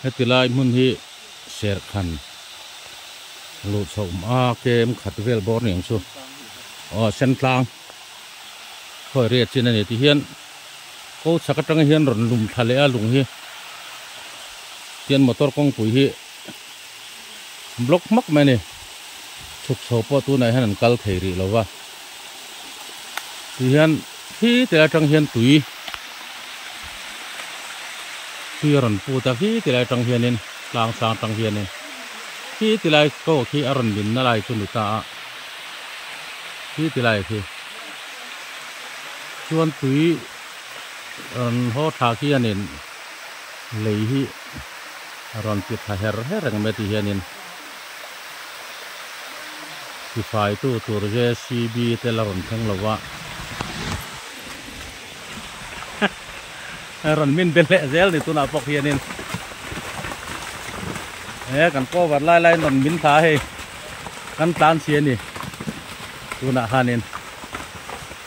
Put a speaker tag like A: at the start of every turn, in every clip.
A: Heti lai hmun hi serhkhan luh chhoh a kem khat vel bawr ni ang chu aw sen tlang khawi riat chin a ni ti hian ko chhak atang hian rawn lum thla leh a lung hi tian motor kawngpui hi block hmak mai a ni chhuk chho pawh tunah hian an kal thei rih lo va ti hian khi te atang hian tui tui a rawn put a khi ti lai atang hianin tlang sang atang hianin khi ti lai pawh khi a rawn din na lai chu ni ta a khi ti lai khi chuan tui rawn haw thla khianin lei hi a rawn ti tha her her reng mai ti hianin tifai tu tur JCB te la rawn thleng lo va a rawn min be leh zel ni tunah pawh hianin he kan cover lai laiin rawn min thla a hei kan tlan chhi a ni tunah khanin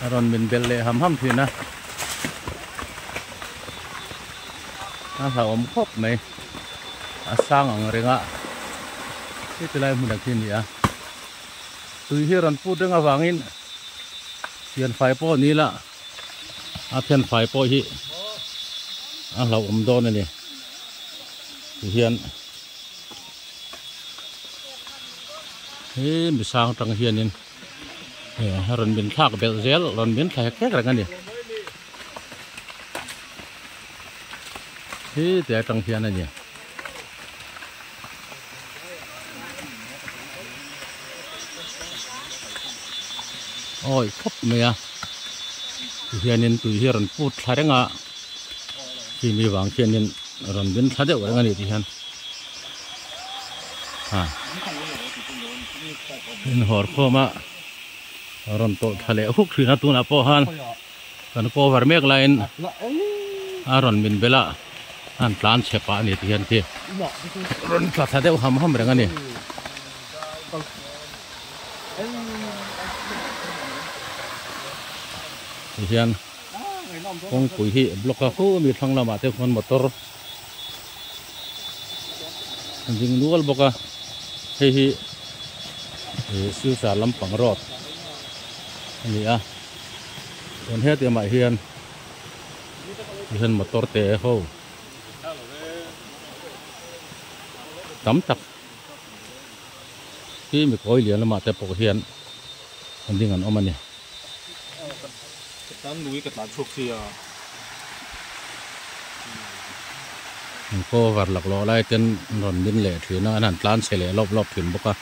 A: a rawn min belh leh ham ham thin a a hlauhawm khawp mai a sang ang reng a heti lai hmunah khi a ni a tui hi rawn put reng avangin thian fai pawh ni ila a thian fai pawh hi a hlauhawm dawn a ni ti hian he mi sang tang hianin rawn min thlak belh zel rawn min thla hek hek reng a ni. Hi te atang hian a ni. Awi khawp mai a tihianin tui hi a rawn put thla reng a khi mi vang khianin rawn bin thla deuh reng a ni tihian ha inhawr khawm a rawn tawlh thla leh huk thin a tunah pawh khan. Kan cover mek laiin a rawn min bel a, an tlan chhe pah a ni ti hian khi rawn tla thla deuh ham ham reng a ni. Ti hian kawngpui hi block a hu mi thlang lamah te khuan motor a ding nual bawk a, hei hi silchar lampang road a ni a. Chuan heti amah hian tihian motor te ho tam tak hi mi kawi lian lamah te pawh hian an ding an awm a ni. An cover laklawh lai ten an rawn min leh thin a, an han tlan chhe leh lawp lawp thin bawk a,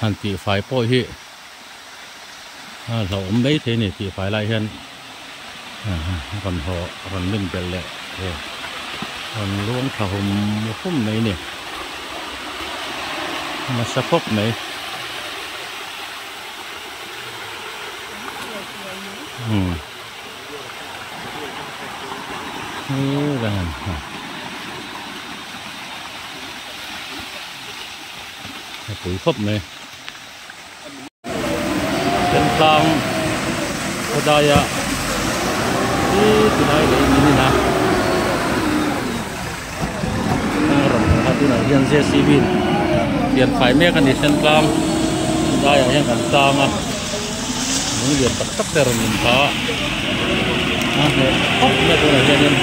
A: han tihfai pawh hi. A hlauhawm mai thei a ni tih fai lai hian rawn haw rawn min belh leh rawn luang thla hum hum mai a ni nasa khawp mai umm a pui khawp mai. Thentlang khawdaia hi tilai leh min in a kawng rawn awm a tunah hian JCB in pian fai mek a ni Thentlang khawdaiah hian kan tlang a lung lian tak tak te a rawn in thla a a hneh khawp mai a tunah hianin.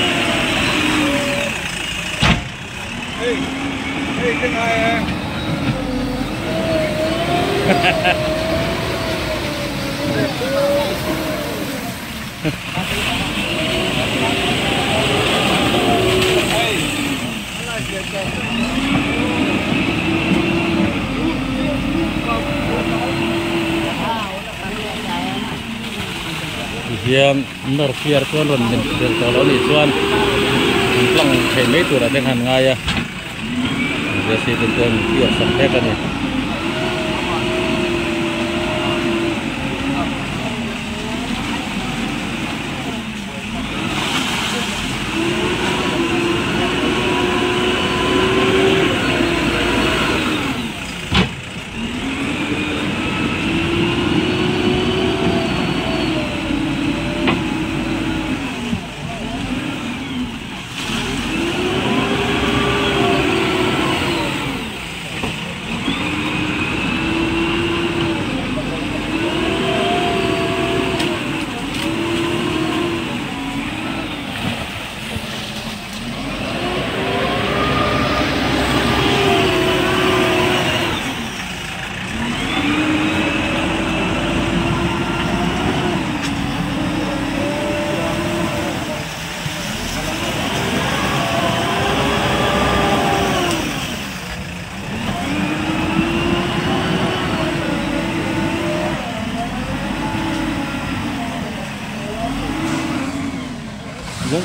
A: Tihian nawr fiar chuan rawn min tel tawh lo a nih chuan an tlang theih mai turah te khan ngai a jcb chuan fiar sak hlek a ni.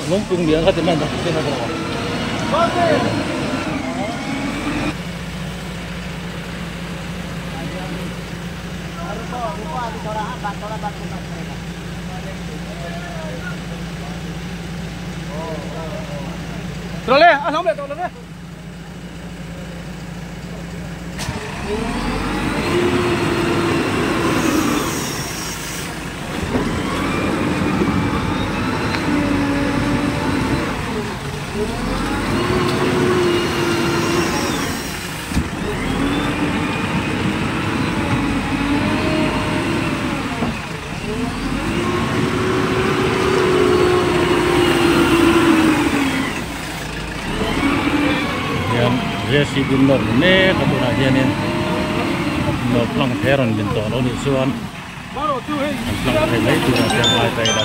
A: Lungping lian kha ti mai dak ten a bawk a. Hian JCB nawr mek a tunah hianin nawr tlang thei a rawn din tawh lo nih chuan an tlang thei mai tur a chuan lai ta ila.